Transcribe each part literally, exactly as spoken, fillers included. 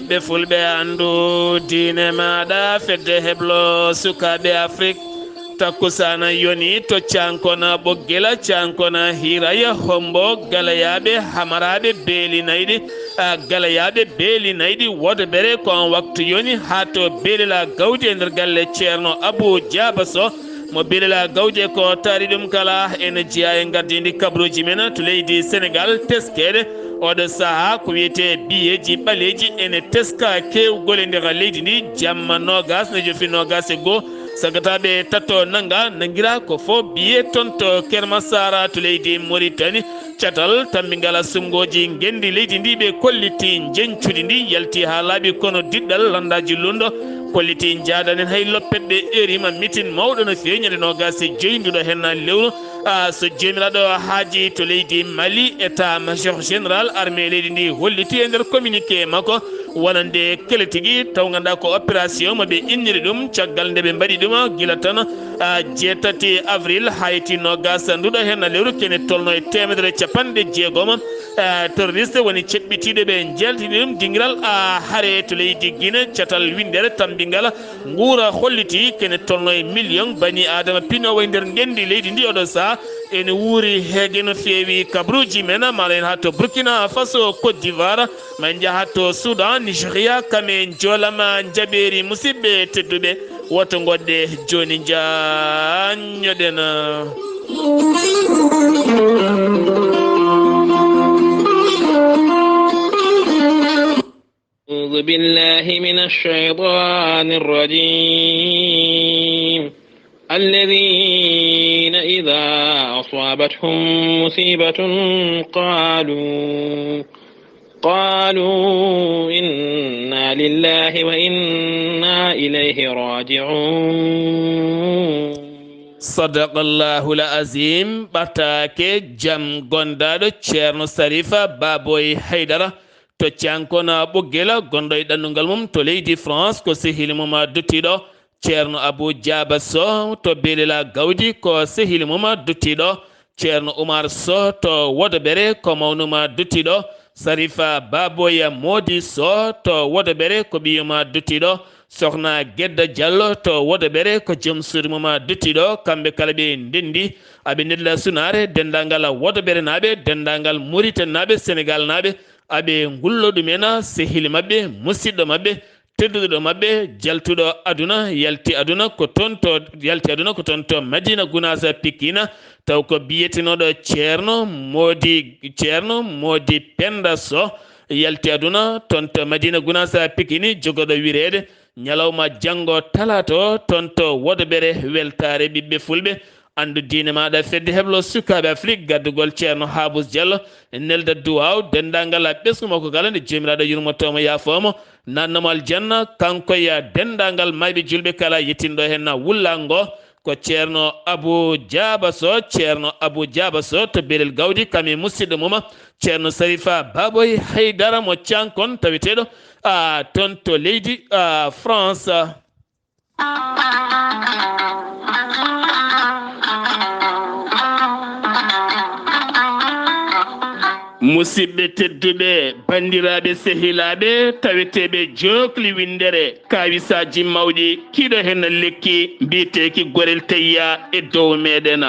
Ɓe fulɓe anndu diine maaɗa, fedde heblo sukaaɓe Afrik. Takkusaana yoni to Cankona Ɓoggila, Cankona Hiiraya, Hombo, Galayaaɓe, Hamaraaɓe, Beeli Nayɗi, a, Galayaaɓe, Beeli Nayɗi, Wodobere, ko on waktu yoni haa to Beelila Gawdi e nder galle Ceerno Abuu Jaaba Soh. Mo Beelila Gawdi e ko taari ɗum kala, ene jeyaa e ngardiindi kabaruuji men to leydi Senegaal, teskeede. Oɗo sahaa ko wiyetee biyeeji ɓaleeji ene teska keewgol e nder leydi ndi, jamma noogas ne jofi noogas e goo. Sagataaɓe tato nannga, nanngira ko fof biye toon to Kermasara to leydi Mauritanie. Catal tammbingal suɓngooji ngenndi leydi ndi, ɓe kolliti njeñcudi ndi yalti haa laaɓi, kono diɗɗal lanndaaji lunndo kolliti njaadanen hay loppetɓe erima mitin mawɗo no feewi ñande noogas e joyi nduɗo henna lewru. A, so joomiraaɗo haaji to leydi Mali, état major général armée leydi ndi holliti e nder communiqué makko wonande kele tigi, taw ngannduɗaa ko opération mo ɓe inniri ɗum caggal nde ɓe mbaɗi ɗum gila tan, a, jeetati avril haa yetti noogas nduɗo henna lewru, kene tolno e teemedere e capanɗe jeegom, a, terroriste woni ceɓɓitiiɗo ɓe njeeltini ɗum dingiral, a, hare to leydi Guinée, catal winndere tammbingal nguura holliti kene tolno e million bani Adama pinoowo e nder ngenndi leydi ndi oɗo sahaa. Ene wuuri heege no feewi kabaruuji men, maaro en haa to Burkina Faso, Côte d'Ivoire, ma en njaha to Soudan, Nigeria, kam e njoolama njaɓeeri. Musidɓe tedduɓe, woto ngoɗɗe jooni njaññoɗen. أعوذ بالله من الشيطان الرجيم. الذين إذا أصابتهم مصيبة قالوا، قالوا إنا لله وإنا إليه راجعون. Sadaqallahul Azim. Ɓataake jam gondaaɗo Ceerno Sarifa Baboy Haydara to Cankona Ɓoggila, gonɗo e ɗannungal mum to leydi France, ko sehil mum duttiiɗo Ceerno Abuu Jaaba Soh, to Beelila Gawdi ko sehil mum duttiiɗo Ceerno Umar Soh, to Wodobere ko mawnum duttiiɗo Sarifa Baboya Moodi Soh, to Wodobere ko ɓiyum duttiiɗo Sohna Gedda Jallo, to Wodobere ko joom suudu mum duttiiɗo. Kamɓe kala ɓe ndenndi, aɓe ndenndi Sunaare, denndaangal Wodoberenaaɓe, denndaangal Muritaninaaɓe, Senegaalnaaɓe, aɓe ngullo ɗumen sehil maɓɓe, musidɗo maɓɓe, tedduɗo maɓɓe, jaltuɗo aduna, yalti aduna ko toon to, yalti aduna ko toon to Madina Gunaas Pikina, taw ko biyetenooɗo Ceerno Moodi, Ceerno Moodi Penda Soh, yalti aduna toon to Madina Gunaas Pikini, jogooɗo wireede ñalawma janngo talaata o toon to Wodobere. Weltaare ɓiɓɓe fulɓe, anndu diine maaɗa, fedde heblo sukaaɓe Afrik, gaddugol Ceerno Haabus Jallo, nelda duwaaw, denndaangal ɓesngu makko kala, nde Joomiraaɗo yurmoto mo, yaafoo mo, naatna mo aljanna, kanko e denndaangal maayɓe juulɓe kala, yettinɗo heen wullaango, ko Ceerno Abuu Jaaba Soh, Ceerno Abuu Jaaba Soh to Belel Gawdi, kam e musidɗo mum, Ceerno Sarifa Baboy Haydara mo Cankon, taweteeɗo, a, toon to leydi, a, France. Musidɓe tedduɓe, banndiraaɓe, sehilaaɓe, taweteeɓe jookli winndere, kaawisaaji mawɗi, kiiɗo heen lekki mbiyeteeki gorel teyya e dow meeɗen.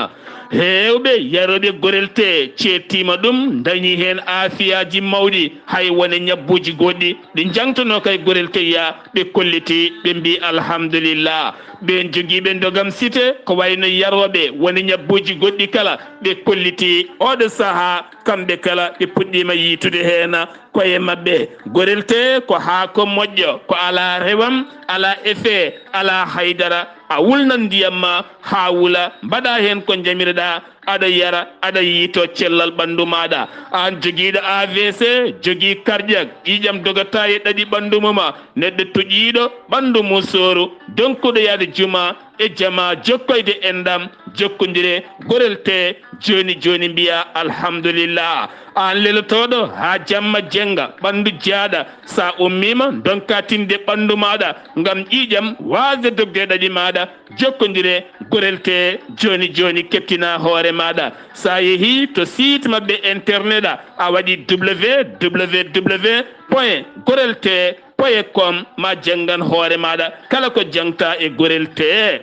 Heewɓe yarooɓe gorel tee ceettiima ɗum, ndañi heen aafiyaaji mawɗi, hay wone ñabbuuji goɗɗi ɗi njangtonoo kay gorel teyya, ɓe kolliti, ɓe mbii alhamdulillah. Ɓeen jogiiɓe ndogam site, ko wayno yarooɓe wone ñabbuuji goɗɗi kala, ɓe kolliti oɗo sahaa, kamɓe kala ɓe puɗɗiima yiitude heen koye maɓɓe. Gorel tee ko haako moƴƴo, ko alaa rewam, alaa effet, alaa haydara. A wulnan ndiyam ma haa wula, mbaɗaa heen ko njamiroɗaa, aɗa yara, aɗa yiito cellal ɓanndu maaɗa. Aan jogiiɗo A V C, jogii cardiaque, ƴiiƴam dogataa e ɗaɗi ɓanndu mum, neɗɗo tuƴiiɗo ɓanndu mum sooru, donkuɗo yahde juma e jama, jokkoyde enɗam, jokkondire, gorel tee jooni jooni mbiyaa alhamdulillah. Aan lelotooɗo haa jamma jennga, ɓanndu jaaɗa, so a ummiima ndonkaa tinde ɓanndu maaɗa ngam ƴiiƴam waasde dogde e ɗaɗi maaɗa, jokkondire, gorel tee jooni jooni keptinaa hoore maaɗa. So a yehii to site maɓɓe internet, a waɗi www point gorel tee point com, ma janngan hoore maaɗa kala ko jaŋta e gorel tee.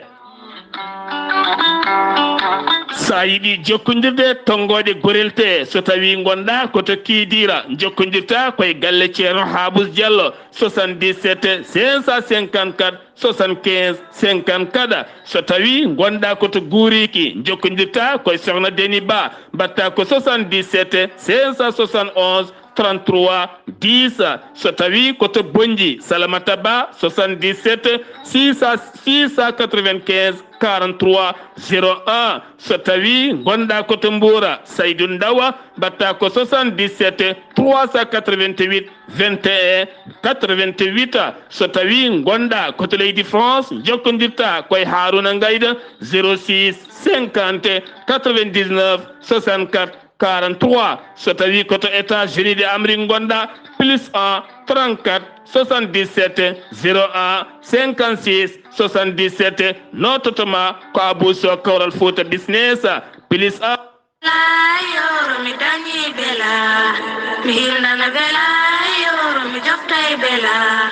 So a yiɗi jokkondirde e tonngooɗe gorel tee, so tawii ngonɗaa ko to Kiidiira, njokkondirtaa ko e galle Ceerno Haabus Jallo, soixante-dix-sept cinq cent cinquante-quatre soixante-quinze cinquante-quatre. So tawii ngonɗaa ko to Guuriiki, njokkondirtaa ko e Sohna Deni Ba, mbaɗtaa ko soixante-dix-sept cinq cent soixante-onze trente-trois dix. So tawii ko to Bonnji, Salamata Ba, soixante-dix-sept six cent, six cent quatre-vingt-quinze quarante-trois zéro un. So tawii ngonɗaa ko to Mbuura, Saydu Ndawa, mbaɗtaa ko soixante-dix-sept trois cent quatre-vingt-huit vingt et un quatre-vingt-huit. So tawii ngonɗaa ko to leydi France, njokkondirtaa ko e Haaruna Ngayda, zéro six cinquante quatre-vingt-dix-neuf soixante-quatre quarante-trois. So tawii ko to États-Unis de Amérique ngonɗaa, plus un trente-quatre soixante-dix-sept zéro un cinquante-six soixante-dix-sept. Noototo ma ko Abou Sow, Kawral Fouta Business, plus un. Belaa yoro mi dañi belaa, mi hirnana belaa yoro mi joftay belaa,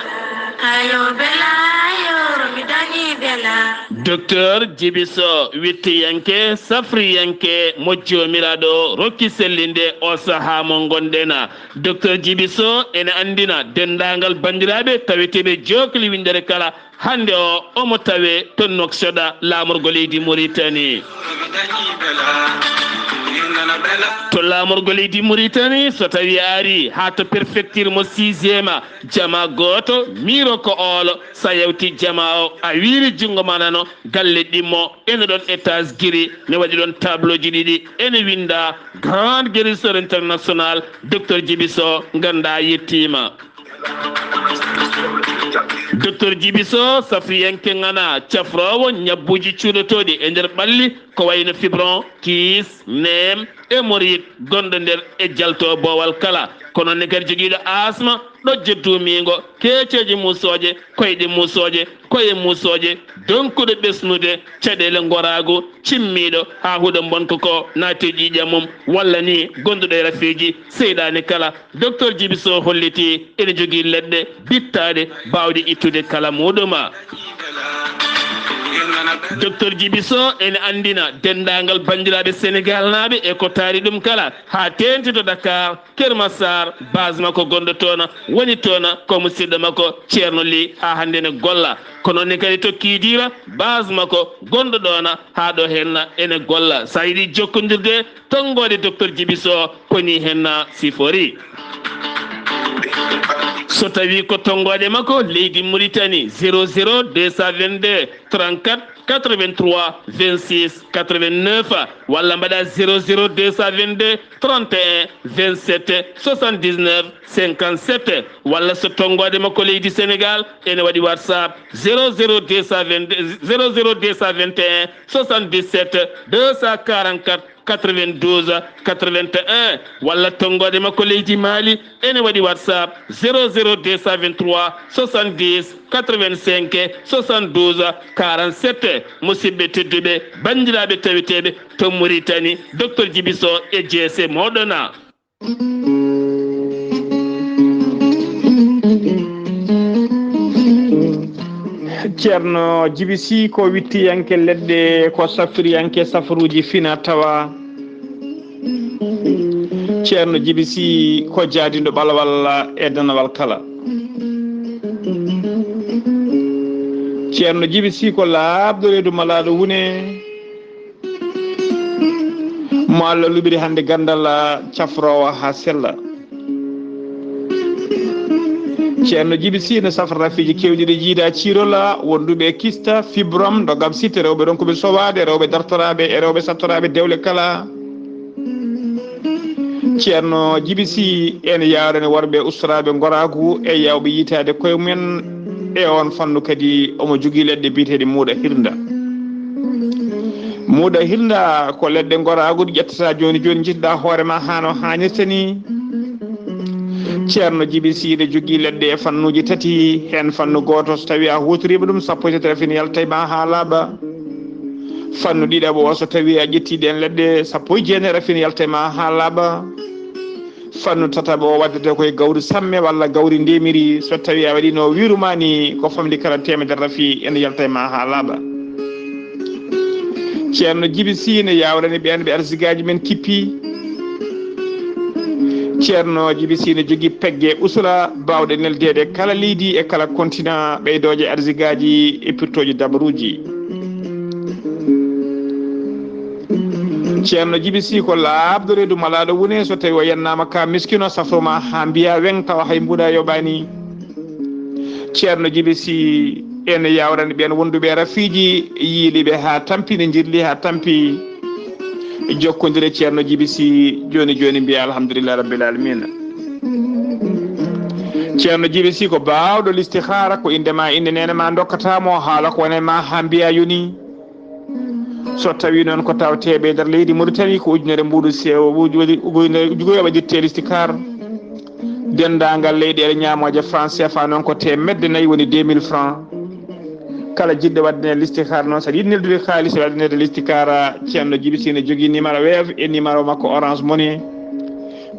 hayo belaa yoro mi dañi belaa. Docteur Djiby Sow, wittiyanke, safriyanke mo Joomiraaɗo rokki sellinde o sahaa mo ngonɗen. Docteur Djiby Sow ene anndina denndaangal banndiraaɓe taweteeɓe jookli winndere kala, hannde o omo tawee to Nouakchott, laamorgo leydi Mauritanie. To laamorgo leydi Mauritanie, so tawii a arii haa to prefecture mo sixième, jama gooto, miiro ko oolo, so a yawti jama o, a wiiri junngo ma nano, galle ɗimmo, ene ɗon étage giri, ne waɗi ɗon tableau ji ɗiɗi, ene winnda Grand Guérisseur International, Docteur Djiby Sow, nganndaa yettiima. Docteur Djiby Sow, safriyanke ŋana, cafroowo ñabbuuji cuuɗotooɗi e nder ɓalli, ko wayno fibron, kiis, neem, hémorroïde, gonɗo nder e jalto boowal kala. Kono ne kadi jogiiɗo asma, ɗojjo duumiingo, keeceeje muusooje, koyɗe muusooje, koye muusooje, donkuɗo ɓesnude, caɗeele ngoraagu, cimmiiɗo, haa huɗo mbonko ko naati e ƴiiƴam mum, walla ni gonduɗo e rafeeji seyɗaani kala. Docteur Djiby Sow hollitii ene jogii leɗɗe bittaaɗe baawɗe ittude kala muuɗum. Docteur Djiby Sow ene anndina denndaangal banndiraaɓe Senegaalnaaɓe e ko taari ɗum kala, haa teeŋti to Dakar, Kermassar, base makko gonɗo toon, woni toon ko musidɗo makko Ceerno Ly, haa hannde ne golla. Kono ne kadi to Kiidiira, base makko gonɗo ɗoon, haa ɗo heen ene golla. So a yiɗi jokkondirde tonngoode Docteur Djiby Sow, ko nii heen siforii. So tawii ko tonngoode makko leydi Mauritanie, zéro zéro deux cent vingt-deux trente-quatre quatre-vingt-trois vingt-six quatre-vingt-neuf, walla mbaɗa zéro zéro deux cent vingt-deux trente et un vingt-sept soixante-dix-neuf cinquante-sept, walla so tonngoode makko leydi Sénégal, ene waɗi WhatsApp zéro zéro deux cent vingt, zéro zéro deux cent vingt et un soixante-dix-sept deux cent quarante-quatre quatre-vingt-douze quatre-vingt-un, walla tonngoode makko leydi Mali, ene waɗi WhatsApp zéro zéro deux cent vingt-trois soixante-dix quatre-vingt-cinq soixante-douze quarante-sept. Musidɓe tedduɓe, banndiraaɓe taweteeɓe to Mauritanie, Docteur Djiby Sow e J C mooɗon. Ceerno Djiby Sy ko wittiyanke leɗɗe, ko safriyanke safaruuji fina tawa. Ceerno Djiby Sy ko jaadinɗo ɓalawal e danawal kala. Ceerno Djiby Sy ko laaɓɗo reedu malaaɗo wune. Mo Allah luɓiri hannde ganndal cafroowo haa sella. Ceerno Djiby Sy ne safra rafiji keewɗi ɗi jiida ciirola, wonduɓe e kista, fibrom, ndogam sitte, rewɓe ronkuɓe sowaade, rewɓe dartoraaɓe e rewɓe sattoraaɓe dewle kala. Ceerno Djiby Sy ene yaarani worɓe ustoraaɓe ngoraagu e yawɓe yitaade koye mumen. E oon fannu kadi omo jogii leɗɗe biyeteeɗe muuɗa hirnda. Muuɗa hirnda ko leɗɗe ngoraagu ɗe ƴettata jooni jooni, njiɗɗa hoore ma haa no haanirta ni. Ceerno Djiby Sy ne jogii leɗɗe e fannuuji tati, heen fannu gooto so tawii a huutoriima ɗum, sappo e tati rafin yalta e ma haa laaɓa. Fannu ɗiɗaɓo o, so tawii a ƴettii ɗeen leɗɗe, sappo e jeenayi rafin yalta e ma haa laaɓa. Fannu tataɓo o waddete koye gawri samme walla gawri ndemiri, so tawi a waɗino wirumani ko famdi kala temedere rafi, ene yalta e ma ha laaɓa. Ceerno Jibi Si ne yawrani ɓen ɓe arsigaji men kippi. Ceerno Jibi Si ne jogii pegge usula bawɗe neldeede kala leydi e kala kontina ɓeydooje arsigaji e pirtooji dabaruji. Ceerno Jibi Si ko laaɓɗo reedu malaaɗo wune, so tawi o yennama ka miskino safroma ha mbiya weŋ tawa hay mbuuɗa yoɓani. Ceerno Jibi Si ene yawrani ɓen wonduɓe rafiiji, yiiliɓe ha tampi, ne jirli ha tampi. Jokkondire Ceerno Jibi Si joni joni mbiya alhamdulillahi rabbil alamina. Ceerno Jibi Si ko bawɗo listihaara, ko inde ma, inde nene ma dokkata mo, haala ko wone ma ha mbiya yoni. So tawi noon ko tawteɓe e nder leydi Mauritanie ko ujunere mbuuɗu sewo, uju-, uju-, uju-, uju-, waɗirte listihaara. Denndaangal leyɗeele ñaamooje franc C F A noon ko teemedde nayi, woni deux mille francs. Kala jiɗɗo waɗde listikaar noon, so aɗa yiɗi neldude kaalis, waɗde listikaar, Ceerno Jibi Si ne jogii numéro Wave e numéro makko Orange Money,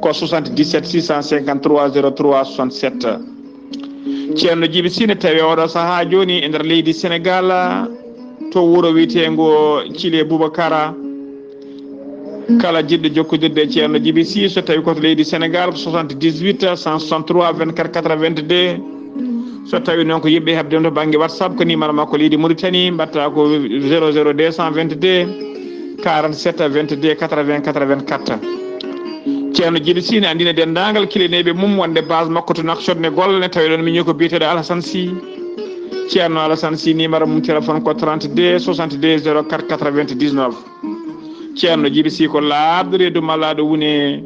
ko soixante-dix-sept six cent cinquante-trois zéro trois soixante-sept. Ceerno Jibi Si ne tawi oɗo sahaa jooni e nder leydi Senegal, to wuro wiyeteengo Thillé Boubacara. Kala jiɗɗo jokkondirde e Ceerno Jibi Si, so tawi ko to leydi Senegal, ko soixante-dix-huit cent soixante-trois vingt-quatre quatre-vingt-deux. So tawi noon ko yiɗɓe heɓde to bannge WhatsApp, ko numéro makko leydi Mauritanie, mbaɗta ko zéro zéro deux cent vingt-deux quarante-sept vingt-deux quatre-vingts quatre-vingt-quatre. Ceerno Jibi Si ne anndina denndaangal kilineeɓe mum wonde base makko to Nouakchott ne golla, ne tawi ɗon miñi ko biyeteeɗo Alassane Sy. Ceerno Alassane Sy, numéro mum téléphone ko trente-deux soixante-deux zéro quatre quatre-vingt-dix-neuf. Ceerno Jibi Si ko laaɓɗo reedu malaaɗo wune,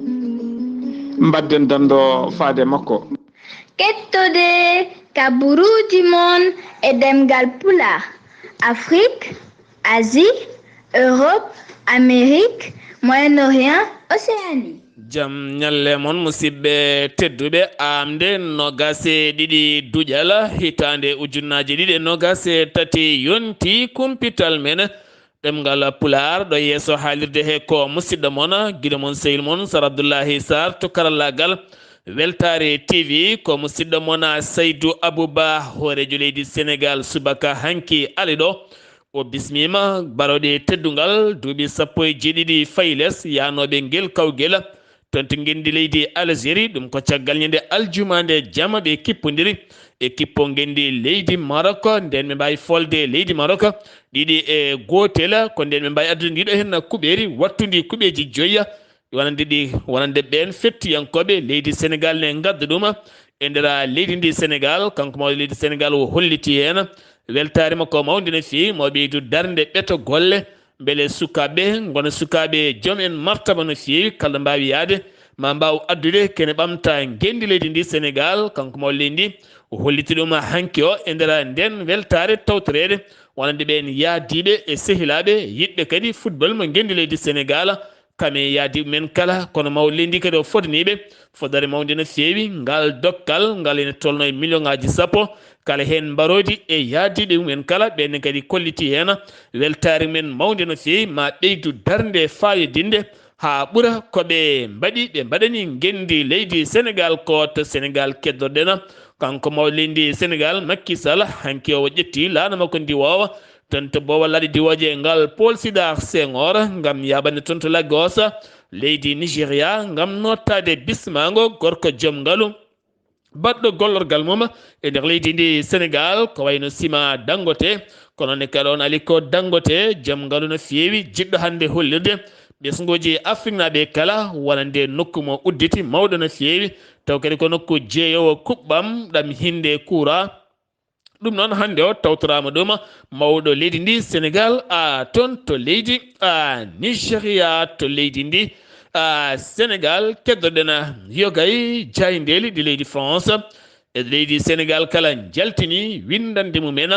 mbadden dando faade makko. Kettode kaburuuji mon e ɗemngal Pulaar, Afrique, Asie, Europe, Amérique, Moyen-Orient, Océanie. Jam ñalle mon, musidɓe tedduɓe. Aamde nogas e ɗiɗi duƴal hitaande ujunnaaji ɗiɗi e nogas e tati yonti kumpital men ɗemngal Pulaar. Ɗo yeeso haalirde he ko musidɗo mon, giɗo mon, sehil mon, Sar Abdullahi Sarr to karallaagal Weltaare T V. Ko musidɗo mon Saydu Abuba, hooreejo leydi Senegal, subaka hanki ali ɗo. O bismiima barooɗe teddungal duuɓi sappo e jeeɗiɗi fayi les yahnooɓe ngel kawgel toon to ngenndi leydi Algérie. Ɗum ko caggal ñande aljuma nde jama ɓe kippondiri e kippo ngenndi leydi Maroc. Nden ɓe mbaawi folde leydi Maroc ɗiɗi e gootel. Ko nden ɓe mbaawi addude ndiɗo heen kuɓeeri wattundi kuɓeeji joyi. Wonande ɗi, wonande ɓeen fettiyankooɓe leydi Senegal ne ngadda ɗum e nder leydi ndi Senegal. Kanko mawɗo leydi Senegal o holliti heen weltaare makko mawnde no feewi, mo ɓeydu darnde ɓeto golle, mbele sukaaɓe ngona sukaaɓe joom en martaba no feewi, kala mbaawi yahde ma mbaaw addude kene ɓamta ngenndi leydi ndi Senegal. Kanko mawɗo leydi ndi o holliti ɗum hanki o e nder nden weltaare tawtoreede wonande ɓeen yahdiiɓe e sehilaaɓe yiɗɓe kadi football mo ngenndi leydi Senegal. Kam e yahdiiɓe men kala, kono mawɗo leydi kadi o fodaniiɓe fodare mawnde no feewi. Ngal dokkal, ngal ene tolno e million ngaaji sappo, kala heen mbaroodi e yahdiiɓe mumen kala, ɓeen kadi kolliti heen weltaare men mawnde no feewi, ma ɓeydu darnde faayodinde haa ɓura ko ɓe mbaɗi, ɓe mbaɗani ngenndi leydi Senegal, ko to Senegal keddorɗen. Kanko mawɗo leydi Senegal, Macky Sall, hanki o ƴetti laana makko ndiwoowa, toon to boowal laaɗe diwooje ngal Paul Sédar Senghor, ngam yaaɓande toon to Lagos, leydi Nigeria, ngam nootaade bismaango gorko joom ngalu, baɗɗo gollorgal mum e nder leydi ndi Senegal, ko wayno Sima Dangote. Kono ne kala on Aliko Dangote, joom ngalu no feewi, jiɗɗo hannde hollirde ɓesnguuji Afriknaaɓe kala, wonande nokku mo udditi mawɗo no feewi, taw kadi ko nokku jeeyoowo kuɓɓam ɗam hinnde kuura. Ɗum noon, hannde o tawtoraama ɗum mawɗo leydi ndi Senegal, a toon to leydi, a Nigeria, to leydi ndi, a Senegal. Keddoɗen yogay jaayndeeli ɗi leydi France e leydi Senegal kala njaltini winndande mumen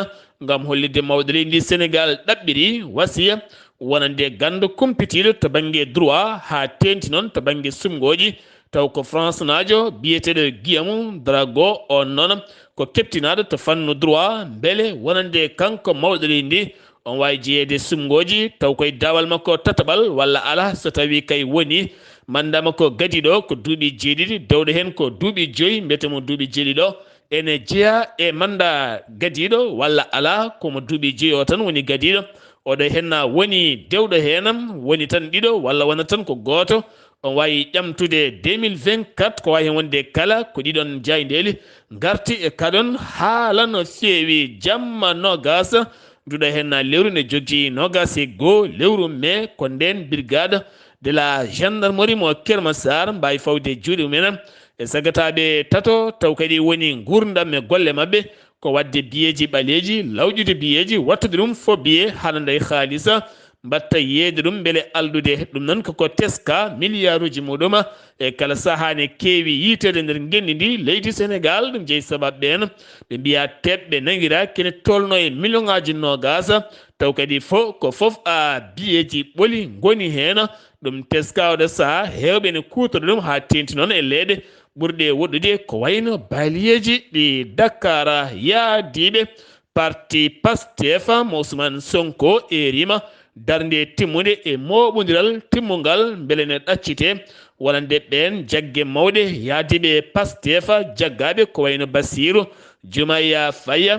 ngam hollitde mawɗo leydi ndi Senegal ɗaɓɓiri wasiya wonande ganndo kumpitiiɗo to bannge droit, haa teeŋti noon to bannge sumngooji. Taw ko France naajo biyeteeɗo Guillaume Drago, on noon ko keɓtinaaɗo to fannu droit, mbele wonande kanko mawɗo leydi ndi, on waawi jeyeede sumngooji, taw koye daawal makko tataɓal walla alaa, so tawii kay woni Mannda makko gadiiɗo ko duuɓi jeeɗiɗi, dewɗo heen ko duuɓi joyi, mbiyetee mo duuɓi jeeɗiɗo. Ene jeyaa e mannda gadiiɗo walla alaa, ko mo duuɓi joyi o tan woni gadiiɗo. Oɗo heen na woni dewɗo heenam, woni tan ɗiɗo walla wona tan ko gooto. On waawi ƴamtude deux mille vingt-quatre, ko waawi heen wonde kala ko ɗiɗon jaayndeeli ngarti e kaɗon haala no feewi jamma noogas. Nduɗo heen na lewru ne jogii noogas e goo lewru mee, ko ndeen brigade de la gendarmerie mo Kermassar mbaawi fawde juuɗe mumen e sagataaɓe tato, taw kadi woni nguurndam e golle maɓɓe, ko waɗde biyeeji ɓaleeji, lawƴude biyeeji, wattude ɗum fo biye, haɗanda e haalisa, mbaɗta yeeyde ɗum mbele alɗude. Ɗum noon koko teska miliyaaruuji muɗum e kala sahaa ne keewi yiyteede nder ngenndi ndi leydi Senegaal. Ɗum jeyi sabab ɓeen ɓe mbiya teɓɓe nangira kene tolno e miliyoŋaaji noogas, taw kadi fo ko fof a biyeeji ɓoli ngoni heen. Ɗum teska oɗo sahaa heewɓe ne kuutora ɗum haa teeŋti noon e leyɗe ɓurɗe woɗɗude ko wayno baaliyeeji ɗi Dakar yaadiiɓe parti Pastef mo Ousmane Sonko eerima darnde timmunde e mooɓondiral timmungal mbele ne ɗaccite wonande ɓeen jagge mawɗe yaadiiɓe Pastef jaggaaɓe ko wayno Bassirou Diomaye Faye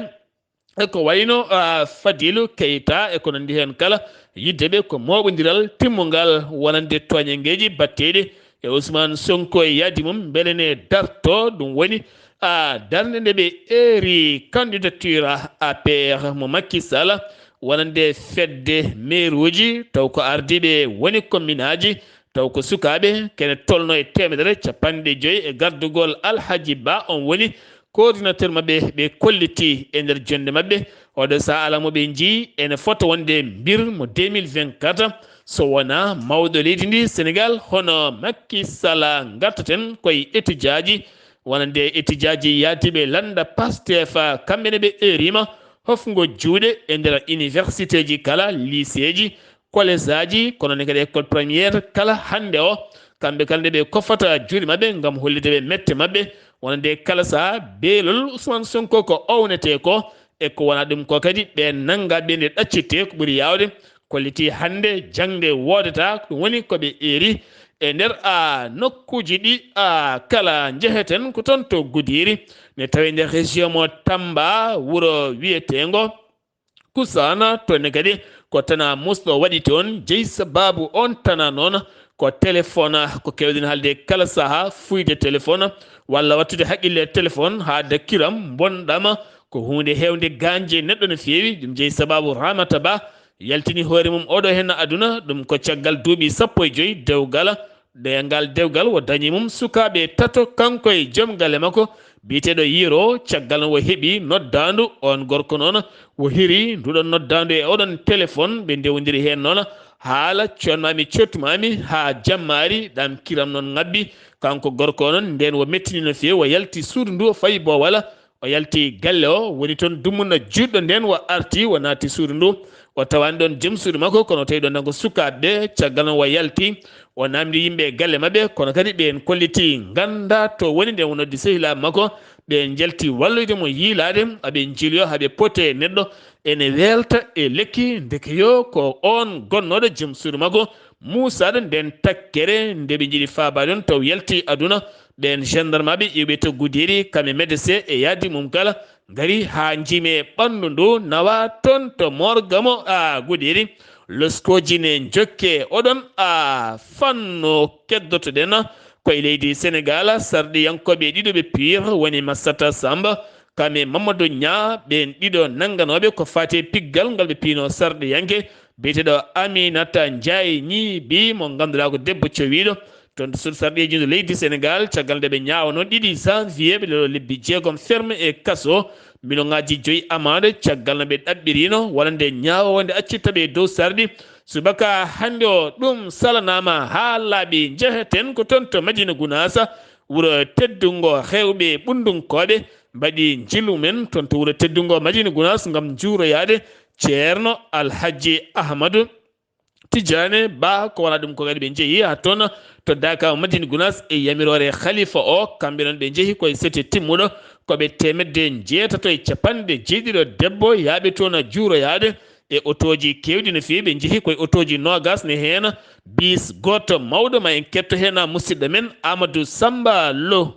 e ko wayno, ah, Fadilou Keita e ko nanndi heen kala, yidde ɓe ko mooɓondiral timmungal wonande tooñanngeeji batteeɗi e Ousmane Sonko e yaadi mum mbele ne darto. Ɗum woni, ah, darnde nde ɓe eeri candidature A P R mo Macky Sall wonande fedde meeruuji, taw ko ardiiɓe woni komminaaji, taw ko sukaaɓe kene tolno e teemedere capanɗe joyi e gardugol Alhaji Ba, on woni coordinateur maɓɓe, ɓe kolliti e nder jonnde maɓɓe. Oɗo sahaa alaa mo ɓe njii ene fota wonde mbir mo deux mille vingt-quatre, so wonaa mawɗo leydi ndi Senegaal hono Macky Sall. Ngartaten koye etijaaji, wonande etijaaji yaadiiɓe lannda Pastef, kamɓe ne ɓe eeriima hofngo juuɗe e nder universitéeji kala, liiseeji, koleesaaji, kono ne kadi école première kala hannde o. Kamɓe kala nde ɓe kofata juuɗe maɓɓe ngam hollitde ɓe mette maɓɓe, wonande kala sahaa beelol Ousmane Sonko ko ownetee ko, e ko wonaa ɗum ko kadi ɓe nannga ɓe nde ɗaccirtee ko ɓuri yaawde. Kolliti hannde jaŋde woodata, ko ɗum woni ko ɓe eeri e nder, a, nokkuuji ɗi, a, kala njeheten ko toon to Goudiry, ne tawi nder région mo Tamba, wuro wiyeteengo Kusana, toon ne kadi ko tana musɗo waɗi toon. Jeyi sabaabu on tana noon ko téléphone, ko keewɗen haalde kala sahaa, fuyde téléphone walla wattude haqqille téléphone haa dakkiram, mbonɗama, ko huunde heewnde gaañde neɗɗo no feewi. Ɗum jeyi sabaabu Ramata Ba yaltini hoore mum oɗo heen aduna, ɗum ko caggal duuɓi sappo e joyi dewgal de ngal dewgal wo dañi mum sukaaɓe tato, kanko e joom galle makko biyeteeɗo Yero. Caggal no wo heɓi noddaandu, on gorko noon wo hiri nduɗon noddaandu e oɗon téléphone, ɓe ndewondiri heen noon haala, coonmaami, cottumaami haa jammaari, ɗam kiram noon ŋabbi. Kanko gorko o noon, ndeen wo mettini no feewi, wo yalti suudu ndu, o fayi boowal, o yalti galle o, woni toon dumunna juutɗo, ndeen wo arti, wo naati suudu ndu, o tawaani ɗoon joom suudu makko, kono o tawi ɗoon tan ko sukaaɓe ɓe. Caggal noon wo yalti, o naamndi yimɓe e galle maɓɓe, kono kadi ɓeen kolliti nganndaa to woni, ndeen wo noddi sehilaaɓe makko, ɓe njalti walloyde mo yiilaade, aɓe njiiloyo haa ɓe potee neɗɗo ene weelta e lekki, ndeke yo ko oon gonnooɗo joom suudu makko, muusaaɗo ndeen takkere, nde ɓe njiɗi faabaade on taw yalti aduna. Ɓeen gendarmaaɓe iwɓe to Goudiry, kamɓe médecin e yaadi mum kala, ngari haa njime ɓanndu ndu, nawa toon to morgue mo, a, Goudiry. Loskooji ne njokke oɗon, a, fannu keddotoɗen koye leydi Senegaal, sarɗiyankooɓe ɗiɗo ɓe piir woni Massata Samba, kamɓe Mamadou Niang, ɓeen ɗiɗo nannganooɓe ko faati e piggal ngal ɓe piinoo sarɗiyanke biyeteeɗo Aminata Ndiaye Gniby, mo ngannduɗaa ko debbo cowiiɗo toon to suudu sarɗiyeeji ndu leydi Senegaal, caggal nde ɓe ñaawanoo ɗiɗi janvier, ɓe leloo lebbi jeegom ferme e kaso, miliyoŋaaji joyi amande, caggal no ɓe ɗaɓɓiriino wonande ñaawo wonde accitta ɓe e dow sarɗi. Subaka hannde o, ɗum salanaama haa laaɓi. Njeheten ko toon to Madina Gunaas, wuro teddungo heewɓe ɓunndunkooɓe, mbaɗi njilu men toon to wuro teddungo Madina Gunaas ngam njuuroyaade Ceerno Alhaji Ahmadu Tijaane Ba. Ko wonaa ɗum ko kadi ɓe njehi haa toon to Daaka Madina Gunaas e yamiroore Khalifa o. Kamɓe noon ɓe njehi koye sete timmuɗo, ko ɓe teemedde njeetato e capanɗe jeeɗiɗo debbo yaaɓe toon juuroyaade. E otooji keewɗi no feewi, ɓe njehi koye otooji noogas, ne heen biis gooto mawɗo. Ma en ketto heen musidɗo men Amadou Samba Lo.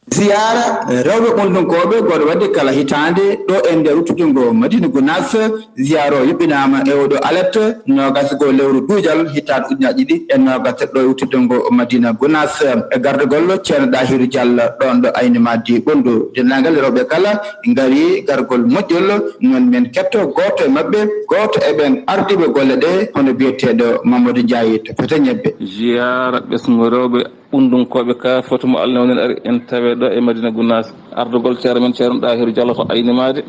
Ziyaara rewɓe ɓundunkooɓe goɗɗo waɗde kala hitaande ɗo e nder wuttude ngo Madina Gunaas. Ziyaara o yuɓɓinaama e oɗo alet noogas goo lewru duujal hitaande ujunaaji ɗiɗi e noogas ɗo e wuttude ngo Madina Gunaas. E gardagol Ceerno Ɗahiru Diallo ɗoon ɗo Ayni Maadi Ɓunndu. Denndaangal rewɓe kala ngari gargol moƴƴol, noon men ketto gooto e maɓɓe, gooto e ɓeen ardiiɓe golle ɗe, hono biyeteeɗo Mamadou Ndiaye to Fete Ñebbe. Ziyaara ɓesngu rewɓe ɓunndunkooɓe ka foto mo Allah wonani ari en tawe ɗo e Madina Gunaas. Ardugol ceerno men Ceerno Ɗahiru Diallo to Ayni Maadi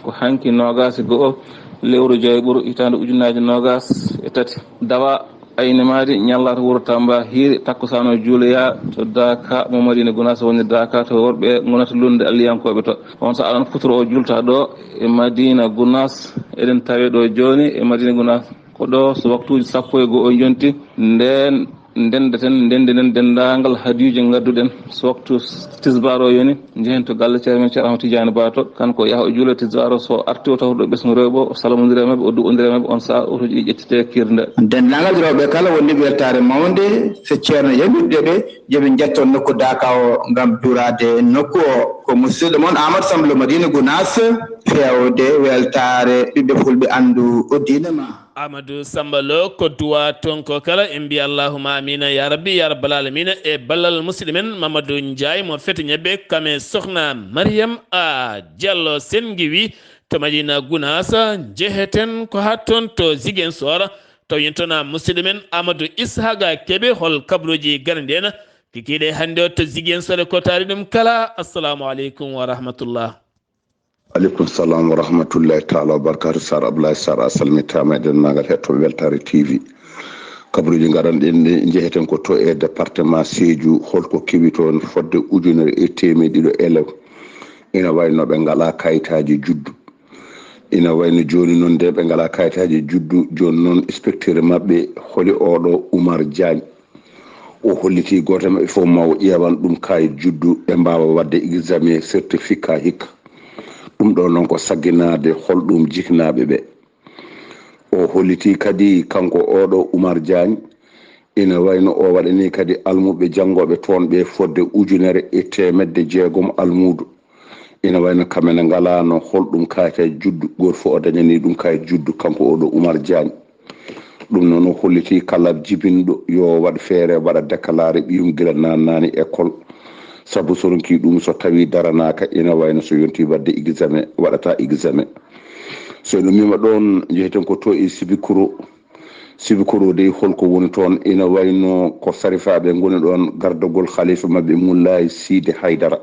ko hanki noogas e go'o lewru joyɓuru hitaande ujunaaji noogas e tati. Dawa Ayni Maadi ñallata wuro Tamba hiiri takkusaan o juuloya to Daaka mo Madina Gunaas woni Daaka to worɓe ngonata lunnde alliyankooɓe to. On sahaa noon futuro o juulta ɗo e Madina Gunaas. Eɗen tawe ɗo jooni e Madina Gunaas. Ko ɗo so waktuuji sappo e go'o jonti, nden ndendeten, ndenndinen denndaangal hadiije ngadduɗen. So waktu tisbaar o yoni, njehen to galle ceerno men Ceerno Ahmad Tidiane Ba to, kanko o yaha o juula tisbaar o, so arti o tawto ɗo ɓesngu rewɓe o, o salmondira e maɓɓe, o du'ondira e maɓɓe, on sahaa otoji ɗi ƴettete kirnde. Denndaangal rewɓe kala wonde weltaare mawnde, so ceerno yamirde ɓe, yo ɓe njetto nokku Daaka o ngam duuraade nokku o. Ko musidɗo mon Amadou Samba Lo Madina Gunaas, feewde weltaare ɓiɓɓe fulɓe anndu o diine ma. Amadou Samba Lo ko duwa toon ko kala, en mbiya allahumma amina ya rabbi ya rabbal alamina, e ballal musidɗo men Mamadou Ndiaye mo Fete Ñebbe, kame sohna Mariam A Diallo Sengiwi to Madina Gunaas. Njeheten ko haa toon to Ziguinchor, taw yen toon musidɗo men Amadou Ishaqa Kebe, hol kabaruuji garani en kikiiɗe hannde o to Ziguinchor e ko taari ɗum kala. Assalamu aleykum wa rahmatullah. Aleykum salam wa rahmatullahi taala wa barakatuh. Sar Ablaye Sar, a salmitaama e denndaangal heɗotooɓe Weltaare T V. Kabaruuji ngaranɗen ɗi, njeheten ko to e département Sédhiou, holko kewi toon fodde ujunere e teemeɗɗe ɗiɗo élève. Ina wayno ɓe ngalaa kayitaaji juddu. Ina wayno jooni noon nde ɓe ngalaa kayitaaji juddu, jooni noon inspecteur maɓɓe holi oɗo Oumar Diagne. O holliti gooto e maɓɓe fof ma o ƴeewan ɗum kayit juddu, ɓe mbaawa waɗde examen certificat hikka. Ɗum ɗo noon ko sagginaade holɗum jiknaaɓe ɓe. O holliti kadi kanko oɗo Oumar Diagne, ina wayno o waɗani kadi almuɓɓe janngooɓe toon ɓe fodde ujunere e teemedde jeegom almuudo. Ina wayno kamɓe ne ngalaano holɗum kayit juddu, gooto fof o dañani ɗum kayit juddu, kanko oɗo Oumar Diagne. Ɗum noon o holliti kala jibinɗo yo waɗ feere waɗa déclaré ɓiyum gila naannaani école. Sabu so ronki ɗum, so tawi daranaaka, ina wayno so yonti waɗde examen, waɗata examen. So en ummima ɗoon, njeheten ko to e Sibikoro. Sibikoro dey, holko woni toon? Ina wayno ko sarifaaɓe ngoni ɗoon, gardagol khalifa maɓɓe Moulaye Sidi Haydara.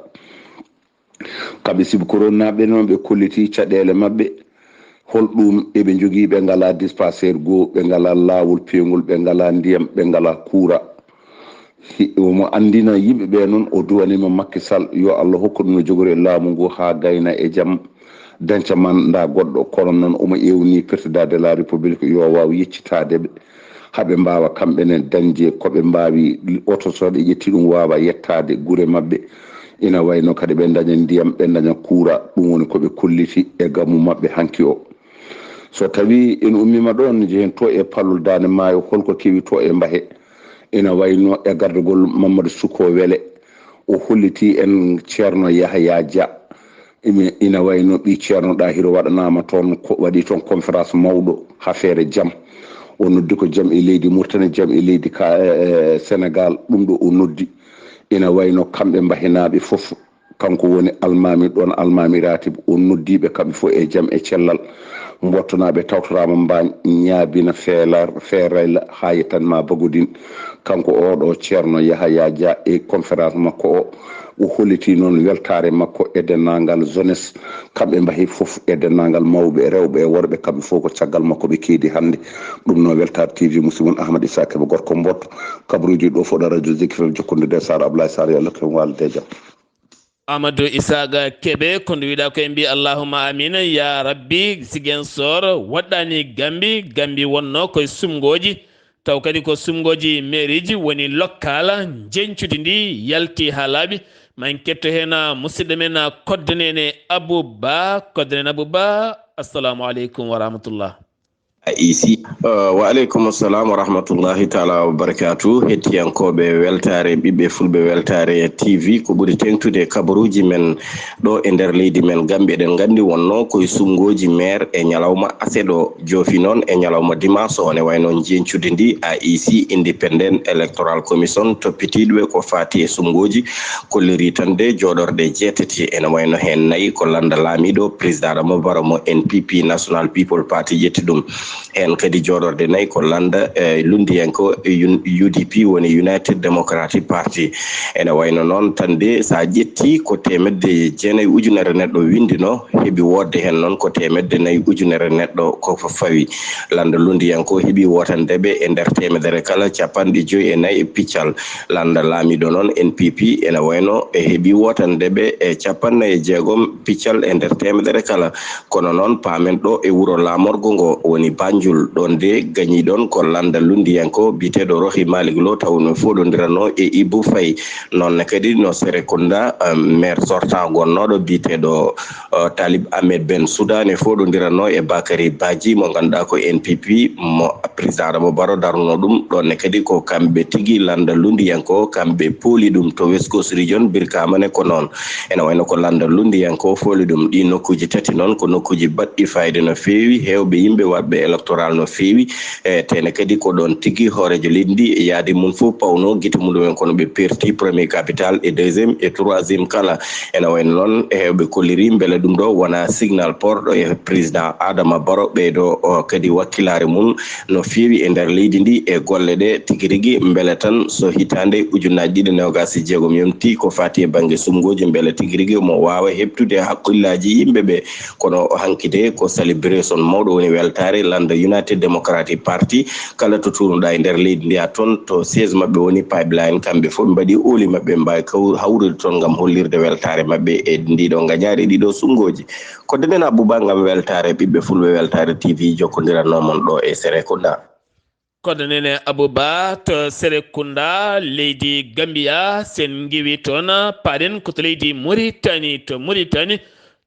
Kamɓe Sibikoro naaɓe noon, ɓe kolliti caɗeele maɓɓe. Holɗum eɓe njogii? Ɓe ngalaa dispensaire goo, ɓe ngalaa laawol peewngol, ɓe ngalaa ndiyam, ɓe ngalaa kuura. Hi-, omo anndina yimɓe ɓe noon, o duwaniima Macky Sall, yo Allah hokku ɗum no jogori e laamu ngu haa gayna e jam, dañca mandat goɗɗo. Kono noon, omo ewni président de la République yo waaw yeccitaade ɓe, haa ɓe mbaawa kamɓe ne dañde ko ɓe mbaawi, oto so ɓe ƴetti ɗum waawa yettaade gure maɓɓe. Ina wayno kadi ɓe daña ndiyam, ɓe daña kuura, ɗum woni ko ɓe kolliti e gamu maɓɓe hanki o. So tawi en ummima ɗoon, njehen to e Palol Daande Maayo, holko kewi to e Mbahe? Ina wayno e gardagol Mamadou Suko Wele, o holliti en Ceerno Yahaya Dia. Imi-, ina wayno ɓii Ceerno Ɗahiru waɗanaama toon, ko waɗi toon conférence mawɗo haa feere jam. O noddi ko jam e leydi Mauritanie, jam e leydi ka, e, e Sénégal, ɗum ɗo o noddi. Ina wayno kamɓe Mbahenaaɓe fof, kanko woni almaami ɗoon, almaami Ratib, o noddiiɓe kamɓe fof e jam e cellal. Mbottanaɓe tawtoraama Mbaañ, ñaabina feelar, feerayla, haa yettan ma Bagodin. Kanko oɗo Ceerno Yahaya Dia e conférence makko o, o holliti noon weltaare makko e denndaangal jeunesse, kamɓe Mbahe fof e denndaangal mawɓe, rewɓe e worɓe, kamɓe fof ko caggal makko ɓe keedi hannde. Ɗum noon Weltaare T V, musidɗo mon Ahmad Issa Kebe, gorko Mboto, kabaruuji ɗo fof ɗo Radio Zik F M, jokkondirde e Sar Ablaye Sar, yo Allah ko walde e jam. Amadou Isaaga Kebe, ko ndu wiɗa ko en mbi allahumma amina ya rabbi. Ziguinchor waɗɗani Gambi, Gambi wonno koye sumgooji, taw kadi ko sumgooji mairieji woni lokkal, njeñcudi ndi yalti haa laaɓi. Ma en ketto heen musidɗo men Koddanene Abou Ba, Koddanene Abou Ba, Assalamu aleykum wa rahmatullah. A isi. Uh, wa aleykum assalam wa rahmatullahi taala wa barakatuh. Hettiyankooɓe weltaare, ɓiɓɓe fulɓe weltaare T V, ko ɓuri teŋtude kabaruuji men ɗo e nder leydi men Gambie. Eɗen nganndi wonno koye sunngoji maire e ñalawma aseɗo, joofi noon e ñalawma dimanche o, ne wayno njencude ndi A E C, Independent Electoral Commission, toppitiiɗo ɓe ko faati e sunngoji, kolliri tan de jooɗorɗe jeetati, ene wayno heen nayi ko lannda laamiiɗo président Adama Barrow mo N P P, National People Party, ƴetti ɗum. Heen kadi jooɗorɗe nayi ko lannda, eh, lunndiyanko U D P, woni United Democratic Party. Ene wayno noon tan de, so a ƴetti ko teemedde jeenayi ujunere neɗɗo winndino, heɓi woodde heen noon ko teemedde nayi ujunere neɗɗo ko fawi. Lannda lunndiyanko heɓi wootandeɓe e nder teemedere kala capanɗe joyi e nayi e piccal. Lannda laamiiɗo noon N P P ene wayno e heɓi wootandeɓe e capanɗe nayi e jeegom piccal e nder teemedere kala. Kono noon paamen ɗo e wuro laamorgo ngo woni Banjul, ɗoon de gañi ɗoon ko lannda lunndiyanko biyeteeɗo Rohey Malick Lowe, taw no fooɗondiranno e Ibou Faye. Noon ne kadi no Serekunda, eh, maire sortant gonnooɗo biyeteeɗo, eh, Talib Ahmed Bensouda ne fooɗondiranno e Bakary Badji mo ngannduɗaa ko N P P mo président Adama Barrow darnuno ɗum. Ɗoon ne kadi ko kamɓe tigi lannda lunndiyanko, kamɓe pooli ɗum. To West Coast Region, Birkama ne ko noon. Ene wayno ko lannda lunndiyanko fooli ɗum. Ɗi nokkuuji tati noon ko nokkuuji baɗɗi fayida no feewi, heewɓe yimɓe waɗɓe électoral no feewi. E tene kadi ko ɗoon tigi hooreejo leydi ndi e yaadi mum fof pawno gite mum en, kono ɓe perti premier capital e deuxième e troisième kala. Ene wayno noon heewɓe kolliri mbele ɗum ɗo wona signal porɗo e président Adama Barrow ɓeydo o kadi wakkilaare mum no feewi e nder leydi ndi e golle ɗe tigi rigi, mbele tan so hitaande ujunnaji ɗiɗi nogas e jeegom yonti ko fati e bannge sunngoji, mbele tigi rigi mo waawa heɓtude hakkillaaji yimɓe ɓe. Kono hanki de ko celebration mawɗo woni weltaare lannda United Democratic Party, kala to tuunuɗa e nder leydi ndi, a toon to siège maɓɓe woni Pipeline, kamɓe fof ɓe mbaɗi ooli maɓɓe, ɓe mbaawi kaw-, hawrude toon ngam hollirde weltaare maɓɓe e ndiɗo ngañaari, ɗiɗo sunngoji. Ko denen Abouba ngam weltaare ɓiɓɓe fulɓe, weltaare T V jokkondiranno mon ɗo e Serekunda. Kono nene Abouba to Serekunda, leydi Gambia, sen ngiwi toon, paɗen ko to leydi Mauritanie. To Mauritanie,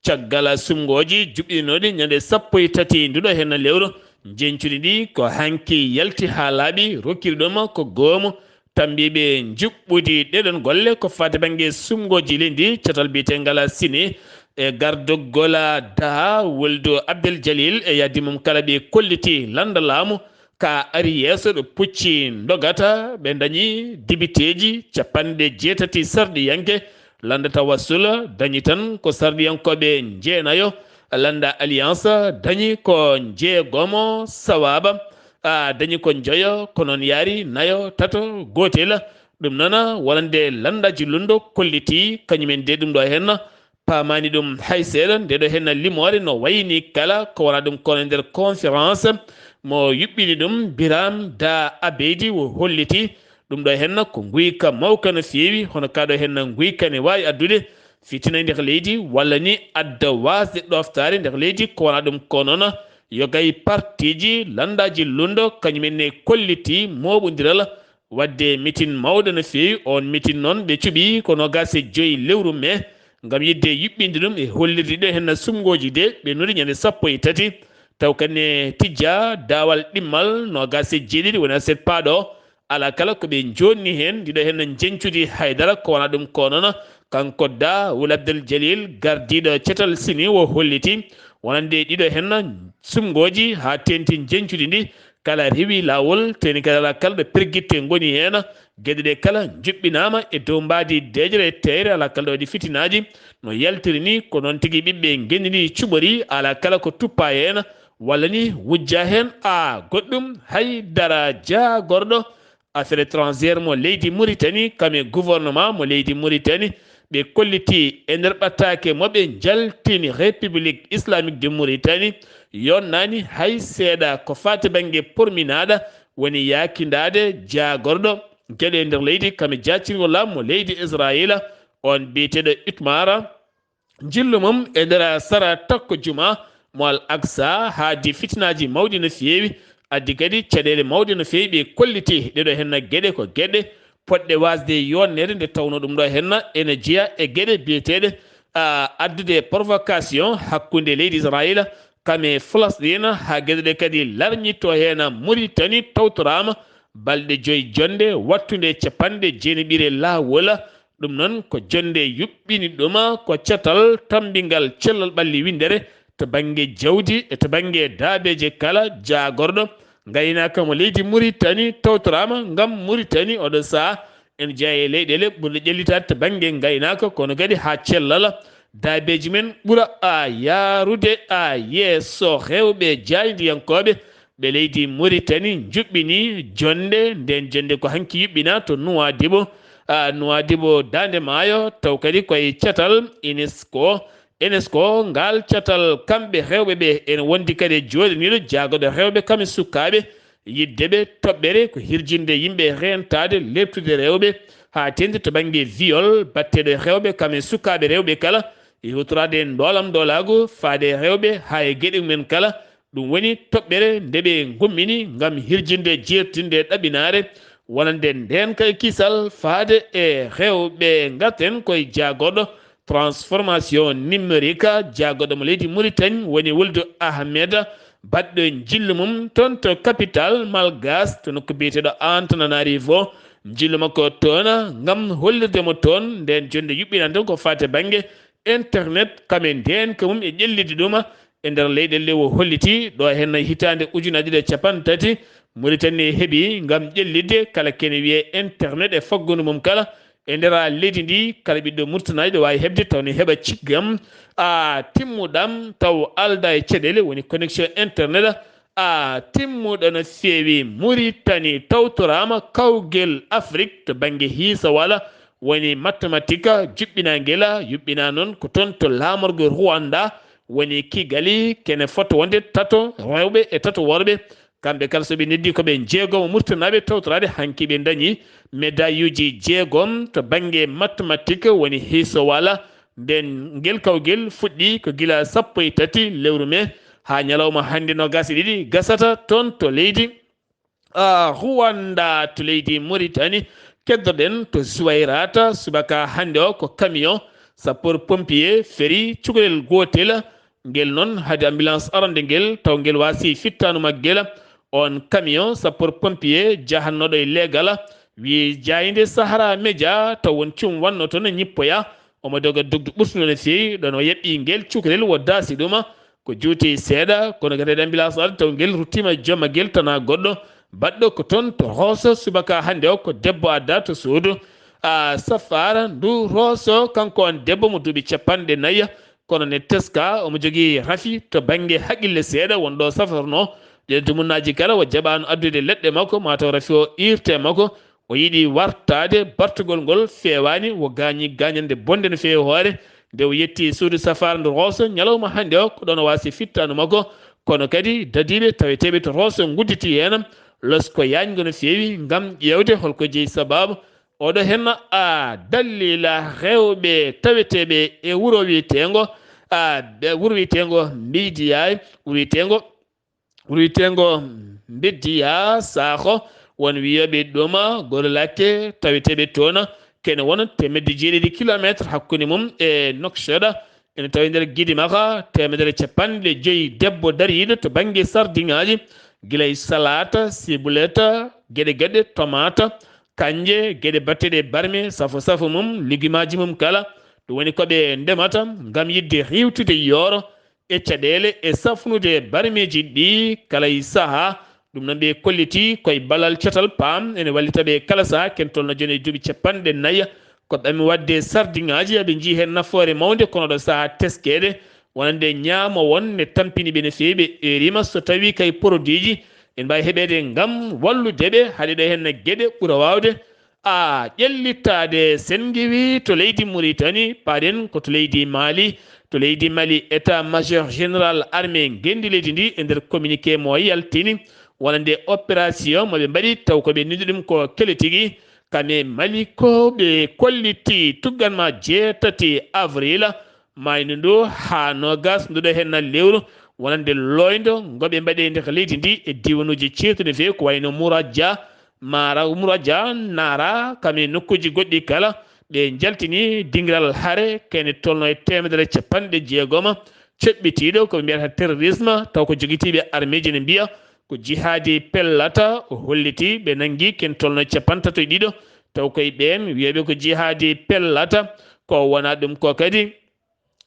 caggal sunngoji juɓɓinooɗi ñande sappo e tati nduɗo heen lewru, njeñcudi ndi ko hanki yalti haa laaɓi, rokkiri ɗum ko goomu tambiiɓe njuɓɓudi ɗeɗon golle ko faati bannge sunngoji leydi, catal biyetengal Sini e gardogol daha Wuldu Abdel Jalil e yahdi mum kala ɓe kolliti lannda laamu ka ari yeeso ɗo pucci ndogata, ɓe dañi dibiteeji capanɗe jeetati sarɗiyanke. Lannda Tawassul dañi tan ko sarɗiyankooɓe jeenayo. Lannda Alliance dañi ko jeegomo. Sawaba, a, dañi ko njoyo, ko noon yaari nayo, tato, gootel. Ɗum noon wonande lanndaji lunndo kolliti kañumen de ɗum ɗo heen paamaani ɗum hay seeɗa. Nde ɗo heen limoore no wayni kala ko wona ɗum kono e nder conférence mo yuɓɓini ɗum Biram Da Abeydi o holliti ɗum ɗo heen ko nguyka mawka no feewi, hono ka ɗo heen nguyka ne waawi addude fitina e nder leydi walla ni adda waasde ɗoftaare nder leydi. Ko wona ɗum ko noon yogay partiji lanndaji lunndo kañumen ne kolliti mooɓondiral waɗde mitin mawɗo no feewi. On mitin noon ɓe cuɓi ko noogas e joyi lewru mee ngam yiɗde yuɓɓinde ɗum e hollirde ɗo heen sunngoji de ɓe noddi ñande sappo e tati. Taw kadi ne tijja daawal ɗimmal noogas e jeeɗiɗi woni aset paaɗo. Alaa kala ko ɓe joɗni heen, ndiɗo heen njeñcudi haydara, ko wona ɗum ko noon. Kanko Da Wul Abdel Jalil, gardiiɗo cetal Sini, o holliti wonande ɗiɗo heen sunngoji haa teeŋti njeñcudi ndi, kala rewi laawol, teeŋti kadi alaa kala ɗo pergitte ngoni heen. Geɗe ɗe kala njuɓɓinaama e dow mbaadi deeƴre e teeyre, alaa kala ɗo waɗi fitinaaji. No yaltiri ni, ko noon tigi ɓiɓɓe ngenndi ndi cuɓori, alaa kala ko tuppa heen, walla ni wujja heen, a, goɗɗum, hay dara jaagorɗo affaire étrangère mo leydi Mauritanie, kam e gouvernement mo leydi Mauritanie, ɓe kolliti e nder ɓattaake mo ɓe njaltini République Islamique de Mauritanie, yonnaani hay seeɗa ko faati bannge porminaɗa, woni yaakindaade jaagorɗo geɗe e nder leydi, kam e jaacingol laamu mo leydi Israayiila, on biyeteeɗo Itmara. Njillu mum e nder sara takko juma mo Al Aqsa haadi fitinaaji mawɗi no feewi, addi kadi caɗeele mawɗe no feewi. Ɓe kolliti ɗeɗo henna geɗe ko geɗe poɗɗe waasde yonneede, nde tawno ɗum ɗo henna ene jeya e geɗe biyeteeɗe, a, addude provocation hakkunde leydi Israayiila kam e Falasɗiina, haa geɗe ɗe kadi larñitto heen. Muritani tawtoraama balɗe joy jonnde, wattunde capanɗe jeenaɓiire laawol. Ɗum noon ko jonnde yuɓɓini ɗum ko catal tammbingal cellal ɓalli winndere to bannge jawdi e to bannge daabeeje kala. Jaagorɗo ngaynaaka mo leydi Muritani tawtoraama ngam Muritani oɗo sahaa ene jeyaa e leyɗeele ɓurɗe ƴellitaade to bannge ngaynaaka, kono kadi haa cellal daabeeji men ɓura a yaarude a yeeso. Rewɓe jaayndiyankooɓe ɓe leydi Muritani njuɓɓini jonnde, nden jonnde ko hanki yuɓɓina to Nuwaadibo, a, Nuwaadibo Daande Maayo, taw kadi koye catal UNESCO. UNESCO, ngal catal kamɓe rewɓe ɓe ene wondi kadi e jooɗaniiɗo jaagorɗo rewɓe kam e sukaaɓe, yidde ɓe toɓɓere ko hirjinde yimɓe reentaade leɓtude rewɓe haa teeŋti to bannge viol batteɗo e rewɓe kam e sukaaɓe rewɓe kala, e huutoraade ndoolam ndoolaagu faade e rewɓe haa e geɗe mumen kala. Ɗum woni toɓɓere nde ɓe ngummini ngam hirjinde jeertinde ɗaɓɓinaare wonande ndeenka e kisal faade e rewɓe. Ngarten koye jaagorɗo transformation numérique, jaagorɗo mo leydi Muritani woni Wuldu Ahmed, baɗɗo njillu mum toon to capital malgache, to nokku biyeteeɗo Antananarivo. Njillu makko toon ngam hollirde mo toon nden jonnde yuɓɓinande ko faati bannge internet, kam e ndeenka mum e ƴellitde ɗum e nder leyɗeele ɗe o holliti. Ɗo heen hitaande ujunaaji ɗiɗi e capanɗe tati, Muritani heɓi ngam ƴellitde kala kene wiyee internet e faggudu mum kala e nder leydi ndi. Kala ɓiɗɗo Murtanaajo ɗo waawi heɓde taw ne heɓa ciggam a timmuɗam taw aldaa e caɗeele, woni connexion internet a timmuɗo no feewi. Muritani tawtoraama kawgel Afrik to bannge hiisa wala, woni matematika juɓɓinaangel, yuɓɓinaa noon ko toon to laamorgo Rwanda, woni Kigali, kene fota wonde tato rewɓe e tato worɓe. Kamɓe kala so ɓe neddii ko ɓe jeegom Murtanaaɓe tawtoraade, hanki ɓe ndañi medaayuuji jeegom to bannge matematik, woni hiisa wala. Nden ngel kawgel fuɗɗii ko gila sappo e tati lewru mee haa ñalawma hannde noogaas e ɗiɗi gasata toon to leydi, a, Rwanda, to leydi Muritani. Keddoɗen to Zuwayrata subaka hannde o ko camion sapeur pompier feri cukalel gootel. Ngel noon, hade ambulance arande ngel, taw ngel waasi fittaandu maggel. On camion sapeur pompier jahannooɗo e leegal, wiyi jaaynde Sahara Media, taw won cum wannoo toon e ñippoya. Omo doga dogdu ɓurtuɗo no feewi, ɗon o yaɓɓi ngel cukalel, o daasi ɗum. Ko juuti seeɗa, kono kadi hade ambulance arde, taw ngel ruttiima joom maggel, tanaa goɗɗo baɗɗo ko toon to Rooso. Subaka hannde o, ko debbo adda to suudu, a, safaara ndu Rooso, kanko on debbo mo duuɓi capanɗe nayi, kono ne teska omo jogii rafi to bannge haqille seeɗa, won ɗo safarnoo. Ɗee dumunnaaji kala o jaɓaano addude leɗɗe makko, maa taw rafi o iirte makko, o yiɗi wartaade, bartugol ngol feewaani, o gaañi gaañannde bonnde no feewi hoore. Nde o yetti suudu safaara ndu Rooso ñalawma hannde o, ko ɗoon o waasi fittaandu makko, kono kadi dadiiɓe taweteeɓe to Rooso ngudditi heen, losko yaañngo no feewi ngam ƴeewde hol ko jeyi sabaabu. Oɗo heen a dallila rewɓe taweteeɓe e wuro wiyeteengo, a, ɓe wuro wiyeteengo Mbeydiyaay, wuro wiyeteengo, wuro wiyeteengo Mbeddiya Saaxo, won wiyooɓe ɗum Gorolakke taweteeɓe toon, kene won teemedde jeeɗiɗi kilomeetre hakkunde mum e Nouakchott. Ene tawi nder Gidimaka, teemedere capanɗe joyi debbo dariiɗo to bannge sardiŋaaji, gila e salaata, sibuleta, geɗe geɗe, tomaata, kanje, geɗe batteɗe barme, safo safo mum, legumaaji mum kala. Ɗum woni ko ɓe ndemata ngam yiɗde riiwtude yooro e caɗeele e safnude barmeeji ɗi kala e sahaa. Ɗum noon ɓe kolliti koye ballal catal paam ene wallita ɓe kala sahaa, ken tolno jooni e duuɓi capanɗe nayi. Ko ɓami waɗde sardiŋaaji, aɓe njii heen nafoore mawnde, kono ɗo sahaa teskeede wonande ñaamo won ne tampini ɓe no feewi, ɓe eeriima so tawii kay produitji ene mbaawi heɓeede ngam wallude ɓe. Haɗi ɗo heen geɗe ɓura waawde a ƴellitaade. Sen ngiwi to leydi Muritani, paaɗen ko to leydi Mali. To leydi Mali, état major général armée ngenndi leydi ndi e nder communiqué mo yaltini wonande opération mo ɓe mbaɗi, taw ko ɓe noddi ɗum ko kele tigi. Kame Mali ko ɓe kolliti tuggan ma jeetati avril, maydu ndu haa noogas nduɗo heen lewru, wonande looyndo ngo ɓe mbaɗi e nder leydi ndi e diiwanuuji ceertuɗi no feewi, ko wayno Muraja, Mara, Muraja, Nara, kam e nokkuuji goɗɗi kala. Ɓe njaltini dingiral hare kene tolno e teemedere capanɗe jeegoma ceɓɓitiiɗo ko ɓe mbiyata terrorisme, taw ko jogitiiɓe armeeji ne mbiya ko jihaadi pellata. O holliti ɓe nanngi ken tolno capantato e ɗiɗo, taw koye ɓeen wiyooɓe ko jihaadi pellata. Ko wona ɗum ko kadi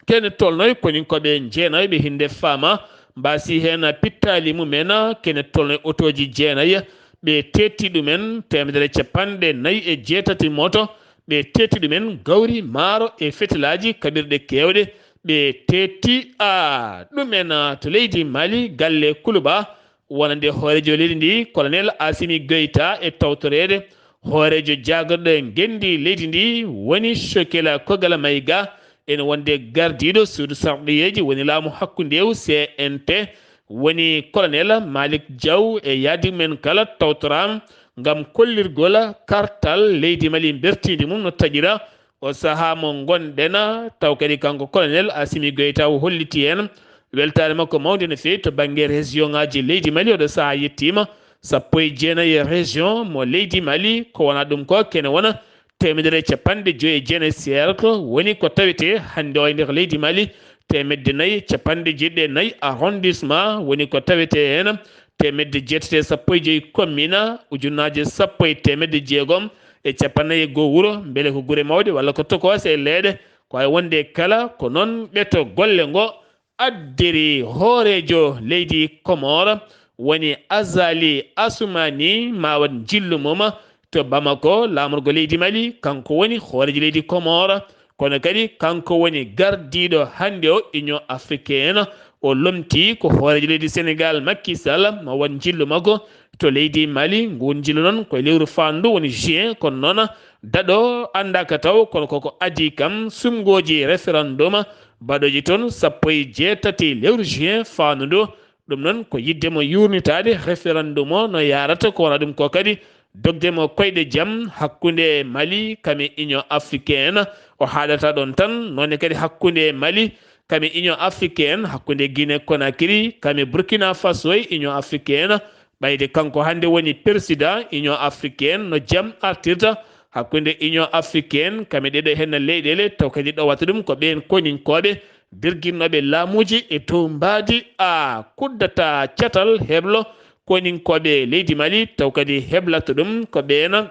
kene tolnoy koninkooɓe jeenayo ɓe hinde faama, mbaasi heen pittaali mumen, kene tolnoy otooji jeenayo, ɓe teetti ɗumen teemedere capanɗe nayi e jeetati moto, ɓe teetti ɗumen gawri maaro e fetelaaji kaɓirɗe keewɗe, ɓe teetti a ɗumen to leydi Mali, galle Kuluba, wonande hooreejo leydi ndi, Colonel Assimi Goïta, e tawtoreede hooreejo jaagorɗo ngenndi leydi ndi, woni Chokila Kogala Maïga, ene wonde gardiiɗo suudu sarɗiyeeji woni laamu hakkundeewu, C N T, woni Colonel Malick Diaw, e yaadi men kala tawtoraama ngam kollirgol kartal leydi Mali mbertiindi mum no taƴira. O sahaa mo ngonɗen, taw kadi kanko Colonel Assimi Goïta o holliti heen weltaare makko mawnde no feewi to bannge région ŋaaji leydi Mali. Oɗo sahaa yettiima sappo e jeenayi région mo leydi Mali, ko wona ɗum ko kene wona teemedere e capanɗe joyi e jeenayi cercle woni ko tawetee hannde o e nder leydi Mali, teemedde nayi capanɗe jeeɗiɗi e nayi arrondissement woni ko tawetee heen, teemedde jeetati e sappo e joyi commune, ujunnaaje sappo e teemedde jeegom e capanɗe nayi e goo wuro, mbele ko gure mawɗe walla ko tokoose e leeɗe, ko wawi wonde kala. Ko noon ɓeto golle ngo addiri hooreejo leydi Comore, woni Azali Assoumani, ma waɗ njillu mum to Bamako, laamorgo leydi Mali, kanko woni hooreejo leydi Comore, kono kadi kanko woni gardiiɗo hannde o Union Africaine. O lomtii ko hooreejo leydi Sénégal, Macky Sall, ma waɗ njillu makko to leydi Mali. Ngun njillu noon ko e lewru faandu woni juin, kono noon daɗo anndaaka taw, kono koko adii kam sumngooji référendum baɗooji toon sappo e jeetati lewru juin faandu ndu. Ɗum noon ko yiɗde mo yuurnitaade référendum o no yaarata, ko wona ɗum ko kadi dogde mo koyɗe jam hakkunde Mali kam e Union Africaine. O haaɗata ɗoon tan, noon ne kadi hakkunde Mali kam e Union Africaine, hakkunde Guinée Conakry kam e Burkina Faso e Union Africaine. Ɓayde kanko hannde woni président Union Africaine, no jam artirta hakkunde Union Africaine kam e ɗeɗo henna leyɗeele, taw kadi ɗowata ɗum ko ɓeen koninkooɓe birginnooɓe laamuuji e dow mbaadi a kuddata catal heblo koninkooɓe leydi Mali, taw kadi heblata ɗum ko ɓeen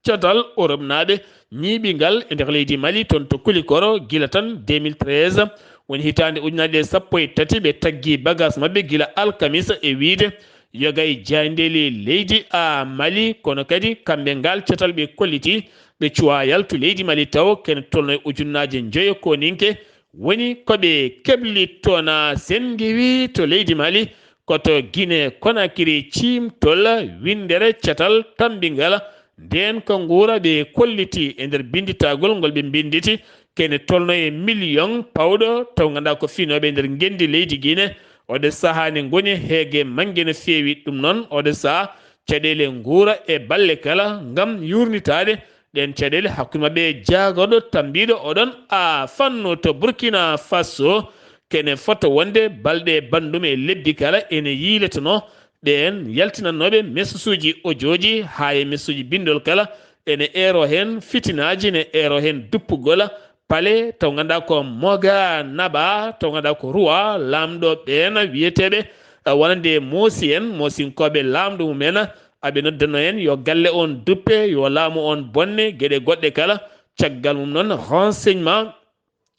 catal Europe naaɓe ñiiɓingal e nder leydi Mali, toon to Kulikoro, gila tan deux mille treize, woni hitaande ujunaaje ɗiɗi e sappo e tati, ɓe taggi bagas maɓɓe gila alkamisa e wiide yoga e jaayndeeli leydi a Mali, kono kadi kamɓe ngal catal ɓe kolliti ɓe cuwa yaltu leydi Mali taw kene tolno e ujunnaaje njoyo koninke woni ko ɓe keblittoona. Sen ngewi to leydi Mali, ko to Guinée Conakry ciimtol winndere catal tammbingal ndeen ko nguura ɓe kolliti e nder binnditagol ngol ɓe mbinnditi kene tolno e million pawɗo, taw ngannduɗaa ko finooɓe e nder ngenndi leydi Guinée. Oɗo sahaa ne ngoni heege mannge no feewi. Ɗum noon, oɗo sahaa caɗeele nguura e balle kala ngam yuurnitaade ɗeen caɗeele hakkunde maɓɓe e jaagorɗo tammbiiɗo oɗon a fannu to Burkina Faso. Kene fota wonde balɗe banndum e lebbi kala ene yiiletenoo ɓeen yaltinannooɓe mesusuuji ojooji haa e mesuuji binndol kala ene eero heen fitinaaji, ne eero heen duppugol pale, taw ngannduɗaa ko Moga Naba, taw ngannduɗaa ko Ruwa, laamɗo ɓeen wiyeteeɓe, eh, wonande Moosi en, Moosinkooɓe laamɗo mum en, aɓe noddanno en yo galle on duppe, yo laamu on bonne, geɗe goɗɗe kala. Caggal mum noon, renseignement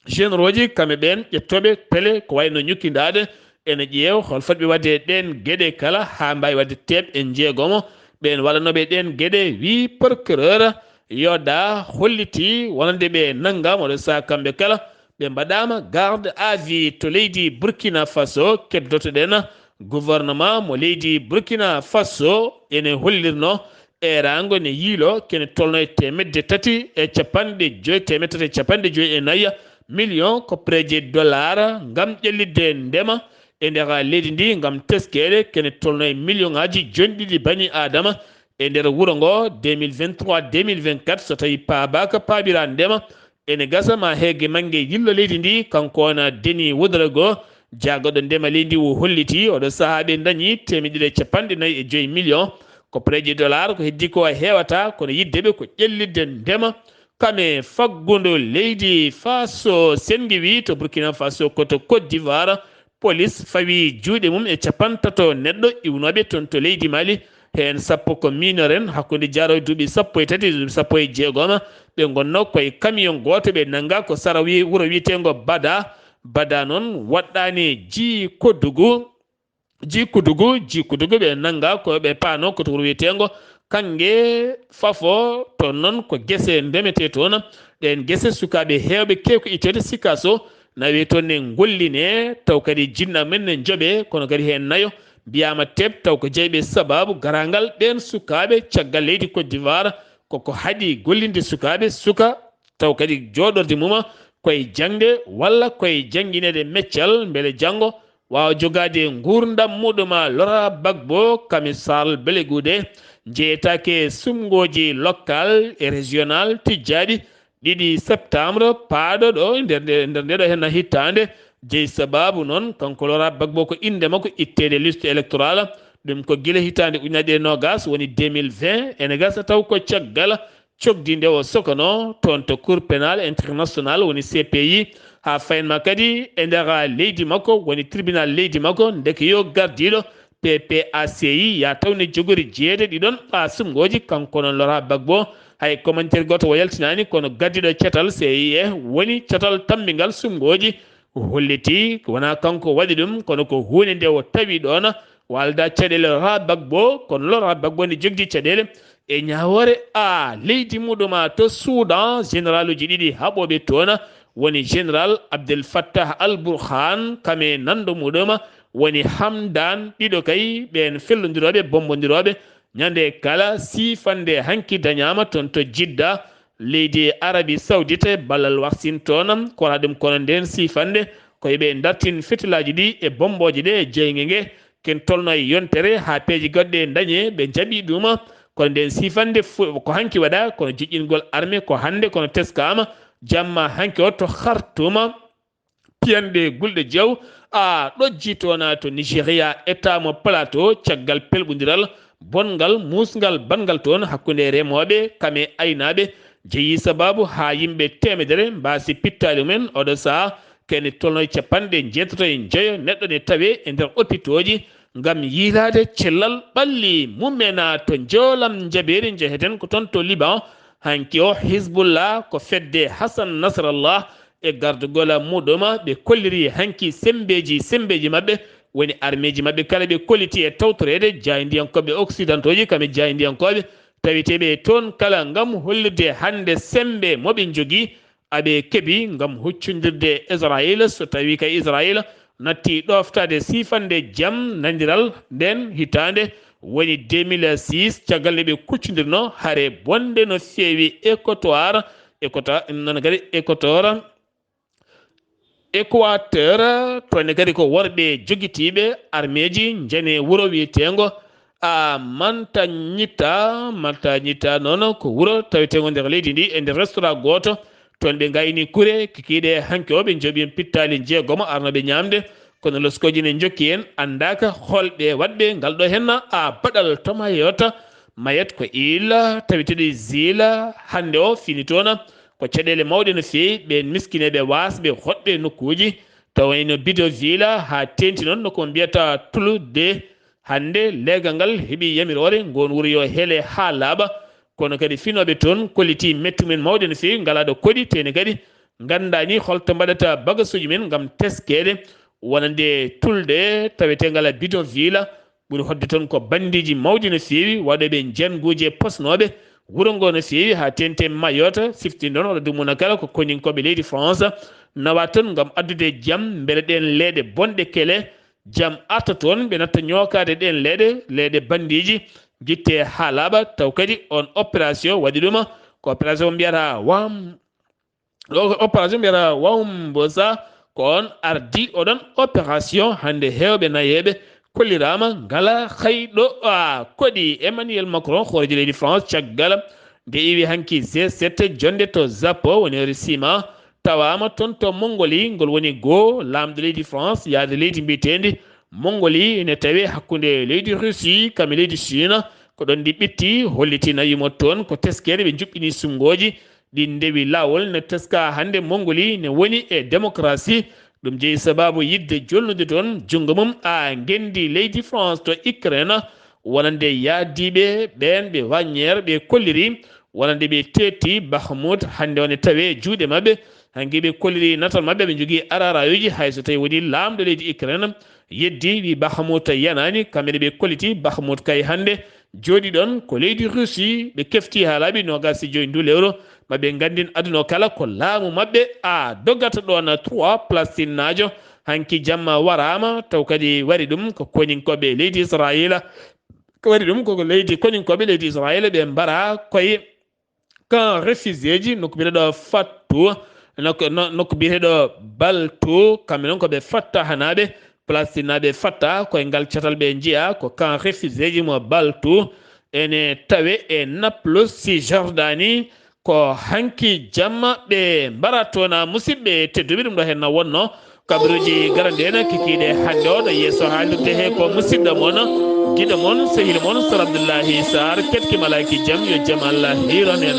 généraux ji, kamɓe ɓeen ƴettooɓe pele, ko wayi no ñukkindaade, ene ƴeew hol fotɓe waɗde ɗeen geɗe kala, haa mbaawi waɗde teeɓ e njeegomo. Ɓeen waɗanooɓe ɗeen geɗe, wii procureur, yo da holliti wonande ɓe nanngam, oɗo sahaa kamɓe kala, ɓe mbaɗaama garde à vue to leydi Burkina Faso. Keddoto-ɗen gouvernement mo leydi Burkina Faso ene hollirno eeraango ne yiilo kene tolno e teemedde tati e capanɗe joyi, teemedde tati e capanɗe joyi e nayi million koppareeje dollar ngam ƴellitde ndema e nder leydi ndi ngam teskeede kene tolno e million ŋaaji jonɗiɗi bani Aadama e nder wuro ngo deux mille vingt-trois deux mille vingt-quatre, so tawi paabaaka paaɓira ndema, ene gasa ma heege mannge yillo leydi ndi, kanko wona Denis Ouedraogo, jaagoɗo ndema leydi o holliti oɗo sahaa ɓe dañi teemedde ɗiɗi e capanɗe nayi e joyi million koppareeje dollar, ko heddi ko heewata, kono yidde ɓe ko ƴellitde ndema Kame faggudu leydi Faso, Senngi wi to Burkina Faso ko to Côte d'Ivoire, polis fawi juuɗe mum e capantato neɗɗo iwnooɓe toon to leydi Mali. Heen sappo ko mineur en hakkunde jaaro e duuɓi sappo e tati e duuɓi sappo e jeegom. Ɓe ngonnoo koye camion gooto, ɓe nanngaa ko sara wi-, wuro wiyeteengo Bada. Bada noon waɗɗaani jii koddugu. Jii kudugu, jii kudugu ɓe nannga ko ɓe paano ko to wuro wiyeteengo Kannge Fafo. Toon noon ko gese ndemetee toon. Ɗeen gese sukaaɓe heewɓe keew ko itteede Sikaso nawi toon ne ngollinee, taw kadi jinna men ne njoɓee, kono kadi heen nayo mbiyaama teep, taw ko jeyɓe sabaabu garaangal ɓeen sukaaɓe caggal leydi Côte d'Ivoire. Koko haɗi gollinde sukaaɓe, suka taw kadi jooɗorde mum koye jaŋde walla koye janngineede meccal, mbele janngo waawa jogaade nguurndam muɗum. Laurent Gbagbo, Kami Sall, Blé Goudé, njeyetaake sumngooji local e régional tijjaaɗi ɗiɗi septembre paaɗo ɗo nder nde, nder nde ɗo henna hittaande. Jeyi sabaabu noon, kanko Laurent Gbagbo ko innde makko itteede liste électorale. Ɗum ko gila hitaande ujunaaje ɗiɗi e noogas, woni deux mille vingt, ene gasa taw ko caggal cogdi nde o sokanoo toon to Cour pénale internationale, woni C P I, haa fayin ma kadi e nder leydi makko, woni tribunal leydi makko, ndeke yo gardiiɗo P P A C I, ya taw ne jogori jeyeede ɗiɗon ɓaa sumngooji, kanko noon Laurent Gbagbo, hay commentaire gooto o yaltinaani, kono gardiiɗo catal C I A woni catal tammbingal sumngooji, holliti wonaa kanko waɗi ɗum, kono ko huunde nde o tawi ɗoon, walda caɗeele Laurent Gbagbo, kono Laurent Gbagbo ne jogdi caɗeele e ñaawoore a leydi muɗum to Soudan, généraluuji ɗiɗi haɓooɓe toon, woni général Abdel Fattah Al Burhan, kame nanndo muɗum, woni Hamdan, ɗiɗo kay ɓeen fellondirooɓe, bombondirooɓe, ñande kala siifannde hanki dañaama toon to Jidda, leydi Arabie Saoudite, ballal Washington, ko wonaa ɗum kono ndeen siifannde, ko yo ɓe dartin fitilaaji ɗi e bombooje ɗe e jeyge nge, ken tolno e yontere haa peeje goɗɗe dañe, ɓe njaɓi ɗum. Kono ndeen siifannde fu-, ko hanki waɗa, kono jiƴƴingol arme ko hannde, kono teskaama jamma hanki o to Khartoum. Piyanɗe gulɗe jeew a ɗojji toon to Nigeria, État mo Plateau, caggal pelɓondiral bonngal, muusngal, banngal toon hakkunde remooɓe, kame aynaaɓe, jeyi sabaabu haa yimɓe teemedere mbaasi pittaali mumen. Oɗo sahaa, kene tolno e capanɗe njeetato e njoyo neɗɗo ne tawee e nder opitooji ngam yiilaade cellal ɓalli mumen. To njoolam njabeeri njeheten ko toon to Liban. Hanki o, Hizbullah, ko fedde Hassan Nasrallah, e gardugol muɗum, ɓe kolliri hanki semmbeeji, semmbeeji maɓɓe, woni armeeji maɓɓe kala ɓe kolliti e tawtoreede jaayndiyankooɓe occidentaux ji, kam e jaayndiyankooɓe taweteeɓe e toon kala, ngam hollirde hannde semmbe mo ɓe njogii, aɓe keɓi ngam huccondirde e Israel, so tawii kay Israel natti ɗooftaade siifannde jam nandiral ndeen hitaande, woni deux mille six, caggal nde ɓe kuccondirnoo hare bonnde no feewi Équateur, Équateur, noon kadi Équateur, Équateur, toon ne kadi ko worɓe jogitiiɓe armeeji njani wuro wiyeteengo a Mantañita, Mantañita noon ko wuro taweteengo nder leydi ndi, e nder restaurant gooto. Toon ɓe ngayni kure kikiiɗe hanki o, ɓe njooɓi heen pittaali njeegomo arnooɓe ñaamde. Kono loskooji ne njokki heen, anndaaka holɓe waɗɓe ngal ɗo heen a baɗal to Mayotte. Mayotte ko île taweteeɗo île hannde o fini toon. Ko caɗeele mawɗe no feewi, ɓeen miskineeɓe waasɓe hoɗɓe nokkuuji, tawa ino bidonville haa teeŋti noon nokku mo mbiyata Tulde. Hannde leegal ngal heɓi yamiroore ngoon wuro yo hele haa laaɓa. Kono kadi finooɓe toon kolliti mettu men mawɗe no feewi, ngalaa ɗo koɗi, teene kadi nganndaani holto mbaɗata bagasuuji men ngam teskeede wonande Tulde taweteengal bidonville. Ɓuri hoɗde toon ko banndiiji mawɗi no feewi, waɗooɓe njannguuji e posnooɓe wuro ngoo no feewi, haa teeŋti Mayotte, siftinɗon oɗo dumunna kala ko koninkooɓe leydi France nawaa toon ngam addude jam, mbele ɗeen leeɗe bonɗe kele, jam arta toon, ɓe natta ñookaade ɗeen leeɗe, leeɗe banndiiji, njittee haa laaɓa, taw kadi oon opération waɗi ɗum ko opération mbiyata Wam-, ɗo ko opération mbiyata Wambosa, ko oon ardi oɗon opération. Hannde heewɓe nayeeɓe kolliraama ngalaa hay ɗo a koɗi. Emmanuel Macron, hooreejo leydi France, caggal nde iwi hanki G sept jonnde to Japon, woni hoore sima, tawaama toon to Mongolie, ngol woni goo laamɗo leydi France, yaade leydi mbiyeteendi Mongolie, ene tawee hakkunde leydi Russie, kam e leydi Chine. Ko ɗoon ndi ɓitti, holliti nawi mo toon ko teskeede, ɓe njuɓɓini sumngooji, ɗi ndewi laawol, ne teskaa hannde Mongolie ne woni e démocratie. Ɗum jeyi sabaabu yiɗde jolnude toon junngo mum haa ngenndi leydi France to Ukraine, wonande yahdiiɓe ɓeen ɓe Wagner ɓe kolliri, wonande ɓe teetti Bakhmut, hannde o ne tawee juuɗe maɓɓe. Hanki ɓe kolliri natal maɓɓe, ɓe njogii ararayuuji, hay so tawii woni laamɗo leydi Ukraine yeddii, wii Bakhmut yanaani, kamɓe ne ɓe kolliti Bakhmut kay hannde jooɗii ɗoon ko leydi Russie, ɓe kefti haa laaɓi noogaas e joy ndu lewru, ma ɓe nganndin aduna o kala ko laamu maɓɓe a doggata ɗoon trois Palestinnaajo. Hanki jamma waraama, taw kadi wari ɗum ko koninkooɓe leydi Israayiila, ko wari ɗum koko leydi koninkooɓe leydi Israayiila, ɓe mbara koye camp réfugiéji, nokku biyeteɗo Fattu, nokku, no-, nokku biyeteɗo Baltu, kamɓe noon ko ɓe Fattahanaaɓe, Palestinaaɓe Fatta, koye ngal catal ɓe njiya ko camp réfugiéji mo Baltu, ene tawe e Naples, Cisjordanie. Ko hanki jamma ɓe mbara toon, musidɓe tedduɓe, ɗum ɗo heen na wonno kabaruuji garanɗi en kikiiɗe hannde o ɗo yeeso haalirde he ko musidɗo mon, giɗo mon, sehil mon, Sar Abdullahi Sarr, ketki malaaki jam, yo jam Allah hiiran en.